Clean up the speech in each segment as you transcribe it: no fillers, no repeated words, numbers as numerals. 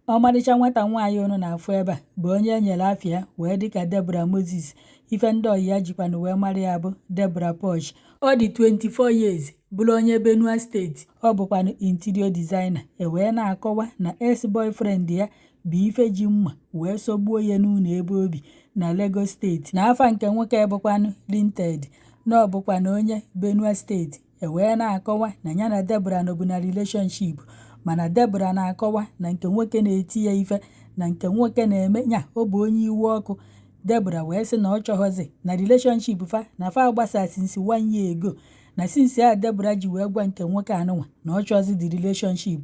Ọmarịcha nwata nwaanyị unu na-afụ ebe a bụ onye e nyere afa ya wee dịka Deborah Moses. Ife ndị ọyị ya jikwanụ wee mara ya bụ Deborah Posh. Ọ dị 24 years, bụrụ onye Benue Steeti. Ọ bụkwanụ interior designer. E wee na-akọwa na ex-boyfriend ya bụ ife ji mma wee sọgbuo ya n'ụlọ ebe o bi na Lagos Steeti. Na afa nke nwoke bụkwanụ Linted, na ọ bụkwanụ onye Benue Steeti. E wee na-akọwa na ya na Deborah nọbụ na relationship, mana Deborah na-akọwa na nke nwoke na-eti ya ife, na nke nwoke na-eme nya ọ bụ onye iwe ọkụ. Deborah wee sị na ọ chọghọzi na relationship fa, na fa agbasa since one year ago, na since a Deborah ji wee gwa nke nwoke anụnwa na ọ chọzi the relationship,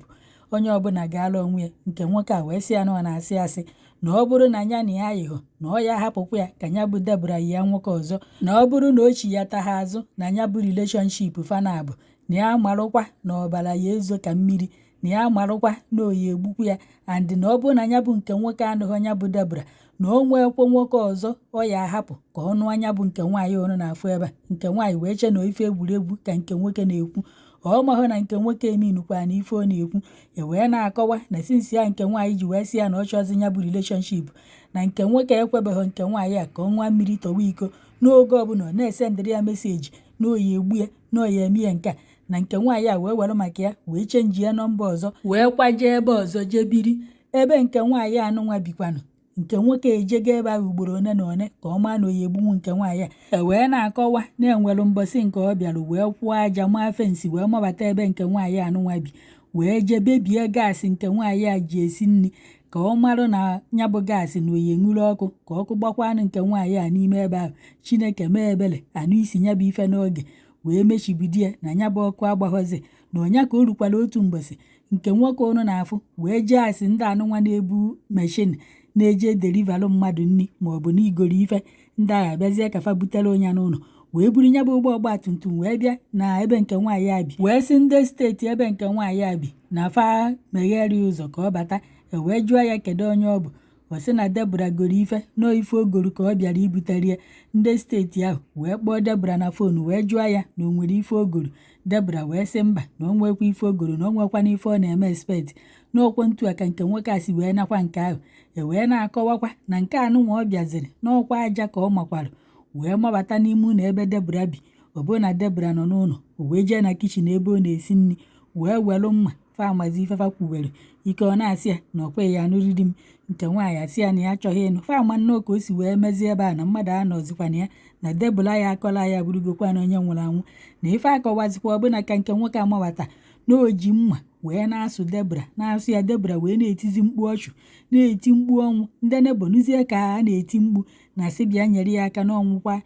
onye ọbụla gaala onwe ya. Nke nwoke a wee sị ya na ọ na-asị asị, na ọ bụrụ na ya na ya ayịghọ, na ọ ya hapụkwa ya ka ya bụ Deborah yi ya nwoke ọzọ, na ọ bụrụ na o chi ya ta ha azụ na ya bụ relationship fa na-abụ, na ya marụkwa na ọbara ya ezo ka mmiri, na ya marụkwa na oyi egbukwu ya, and na ọ bụrụ na ya bụ nke nwoke anụghị ya bụ Deborah, na o nwekwo nwoke ọzọ ọ ya ahapụ ka ọ nụọ anya bụ nke nwaanyị ụnụ na-afụ ebe a. Nke nwaanyị wee che na ife egwuregwu ka nke nwoke na-ekwu. Ọ mahụ na nke nwoke eminukwa na ife ọ na-ekwu. E wee na-akọwa na since ya nke nwaanyị ji wee sị ya na ọ chọzi ya bụ relationship, na nke nwoke ekwebeghị nke nwaanyị a ka ọ nwa mmiri tọwa iko. N'oge ọbụla ọ na-esendịrị ya message na oyi egbu ya, na oyi eme ya nke a, na nke nwaanyị a wee were maka ya wee change ya nọmba ọzọ, wee kwaje ebe ọzọ jee biri. Ebe nke nwaanyị anụnwa bikwanụ, nke nwoke ejego ebe ahụ ugboro one na one ka ọ maa na oyi egbunwu nke nwaanyị a. E wee na-akọwa na enwere mbọsị nke ọ bịara wee kwụọ aja, maa fence, wee mabata ebe nke nwaanyị anụnwa bi, wee jee bebie gas nke nwaanyị a ji esi nri, ka ọ marụ na ya bụ gas na oyi enwuru ọkụ, ka ọkụ gbakwanụ nke nwaanyị a n'ime ebe ahụ. Chineke mee ebere, anụ isi ya bụ ife n'oge wee mechibidi ya na ya bụ ọkụ agbaghọzi. Na ọnya ka o rukwara otu mbọsị, nke nwoke ụnụ na-afụ wee jee asị ndị anụnwa na-ebu machine na-eje deliverlụ mmadụ nri maọbụ na igoro ife, ndị agha abịazie ka fa butere onye n'ụlọ, wee buru ya bụ ụgbọ ọgba tum tum wee bịa na ebe nke nwaanyị a bi, wee sị ndị steeti ebe nke nwaanyị a bi na fa meghere ụzọ ka ọ bata. E wee jụọ ya kedu onye ọ bụ. Ọ sị na Debra goro ife nọọ ife o goro ka ọ bịara ibutere. Ndị steeti ahụ wee kpọọ Debra na phone, wee jụọ ya na o nwere ife o goro. Debra wee sị mba, na o nwekwa ife o goro, na o nwekwana ife ọ na-eme expect n'okwu ntu a ka nke nwoke a si wee nakwa nke ahụ. E wee na-akọwakwa na nke anụnwa ọ bịaziri n'ọkwa aja ka ọ makwara wee mabata n'ime ụlọ ebe Debra bi. Ọ bụrụ na Debra nọ n'ụlọ, o wee jee na kitchen ebe ọ na-esi nri, wee welụ mma. Fa amazi ife fa kwuwere ike. Ọ na-asị ya na ọ kweghị ya anụrịrị m. Nke nwaanyị asị ya na ya achọghị ịnụ. Fa ama nnọọ ka o si wee mezie ebe a na mmadụ anọzikwana ya, na Debra ya akọla ya bụrụgokwa na onye nwụrụ anwụ. Na ife akọwazikwa ọbụna ka nke nwoke amabata na o ji mma wee na-asụ Debra, na-asụ ya. Debra wee na-etizi mkpu ọchụ, na-eti mkpu ọnwụ. Ndị neighbour nụzie ka a na-eti mkpu na sị bịa nyere ya aka n'ọnwụkwa.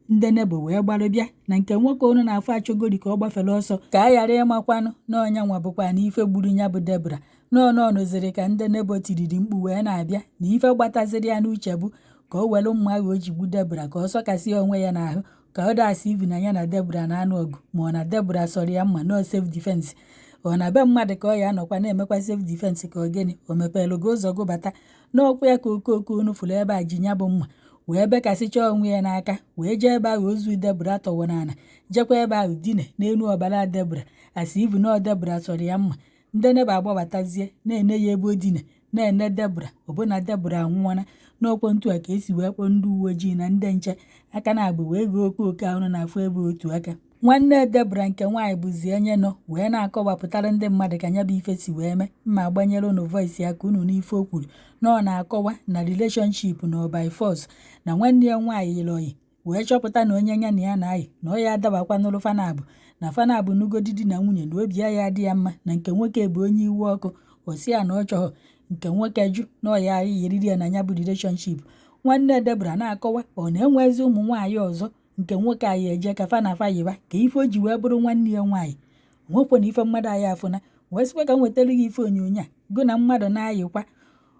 Ndị neighbour wee gbarụ bịa na nke nwoke ụnụ na-afụ achọgori ka ọ gbafere ọsọ ka a ghara ịmakwanụ na ọnya nwa bụkwa na ife gburu ya bụ Debra. Nọọ nụziri ka ndị neighbour tiriri mkpu wee na-abịa, na ife gbataziri ya n'uche bụ ka o were mma ahụ o ji gbu Debra ka ọ sọkasị onwe ya n'ahụ, ka ọ dasị ibu na ya na Debra na-anụ ọgụ, ma ọ na Debra sọrọ ya mma nọọ self defense. Ọ na be mmadụ ka ọ ya anọkwa na-emekwa self defense ka ọ gịnị? O mepelu gị ụzọ gụbata n'ọkwa ya ka okooko unu fụrụ ebe a ji ya bụ mma wee bekasịchaa onwe ya n'aka, wee jee ebe ahụ ozu Debra tọwọ n'ala, jekwa ebe ahụ dine n'elu ọbara Debra, asị ibu na Debra sọrọ ya mma. Ndị neighbour agbabatazie na-ene ya ebe o dine na-ene Debra, ọbụna Debra anwụọla. N'ọkwa ntu a ka esi wee kpọọ ndị uwe ojii na ndị nche aka na-abụ wee goo okooko ahụ na-afụ ebe otu aka. Nwanne Debra nke nwaanyị bụzi onye nọ wee na-akọwapụtara ndị mmadụ ka ya bụ ife si wee mee. Mma agbanyere unu voice ya ka unu n'ife o kwuru, na ọ na-akọwa na relationship na by force, na nwanne ya nwaanyị yiri oyi wee chọpụta na onye ya na ya na-ayị na ọ ya adabakwa n'ụlụ fanabụ, na fanabụ nugodi di na nwunye, na obi ya ya adị ya mma, na nke nwoke bụ onye iwe ọkụ. O si ya na ọ chọghọ, nke nwoke jụ na ọ ya yiriri ya na ya bụ relationship. Nwanne Debra na-akọwa ọ na-enwezi ụmụ nwaanyị ọzọ nke nwoke anyị eje ka fa na fa yiba ka ife o ji wee bụrụ nwanne ya nwaanyị nwekwa na ife mmadụ anyị afụna. Wee sịkwa ka m wetara gị ife onyonyo a gụ na mmadụ na-ayịkwa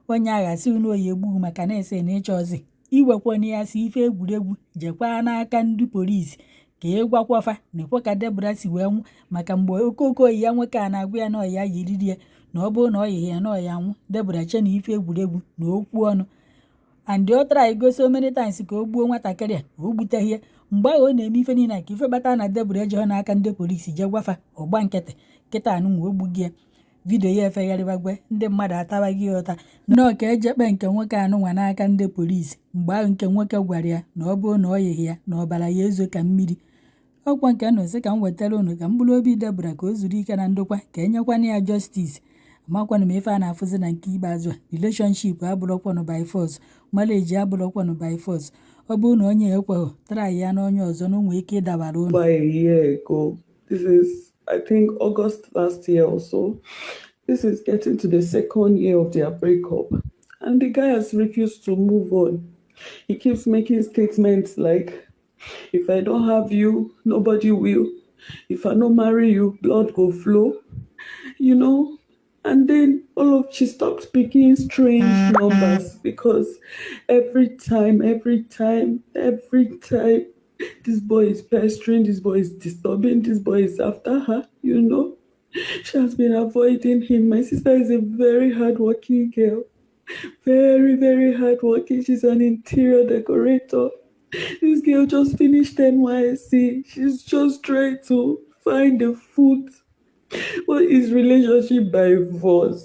onye agha sị unu oyi egbu maka na-ese na ịchọ ọzi iwekwana ya si ife egwuregwu. Jekwaa n'aka ndị polisi ka ị gwakwafa na ekwe ka Debra si wee nwụ, maka mgbe okooko oyi ya nwoke a na-agwa ya na ọya yiriri ya, na ọ bụrụ na ọ yighị ya na ọya nwụ. Debra che na ife egwuregwu na okwu ọnụ, and ọ try go so many times ka o gbuo nwatakịrị a, o gbuteghị ya. Mgbe ahụ ọ na-eme ife niile ka ife kpatara na Debra ejeghọ n'aka ndị polisi jee gwafa, ọgba nkịtị. Kịta anụnwa o gbugi ya. Video ya efegharịbagwe, ndị mmadụ atabaghị ya ụta nọọ ka ejekpe nke nwoke anụnwa n'aka ndị polisi. Mgbe ahụ nke nwoke gwara ya na ọ bụrụ na ọ yịghị ya na ọbara ya ezo ka mmiri. Ọkwa nke nụ sị ka m wetara unu ka mkpụrụ obi Debra ka o zuru ike na ndokwa, ka enyekwana ya justice. Amakwanụ m ife a na-afụzi na nke ikpeazụ a. Relationship abụrọkwanụ by force, marriage abụrọkwanụ by force. Ọ bụrụ na onye ekweghị, try ya na onye ọzọ na o nwee ike ịdabara unu. Over a year ago. This is, I think, August last year or so. This is getting to the second year of their breakup. And the guy has refused to move on. He keeps making statements like, "If I don't have you, nobody will. If I don't marry you, blood go flow." And then all of she stopped picking strange numbers because every time, every time, every time, this boy is pestering, this boy is disturbing, this boy is after her. She has been avoiding him. My sister is a very hardworking girl. Very, very hardworking. She's an interior decorator. This girl just finished NYSC. She's just trying to find a foot. What is relationship by force?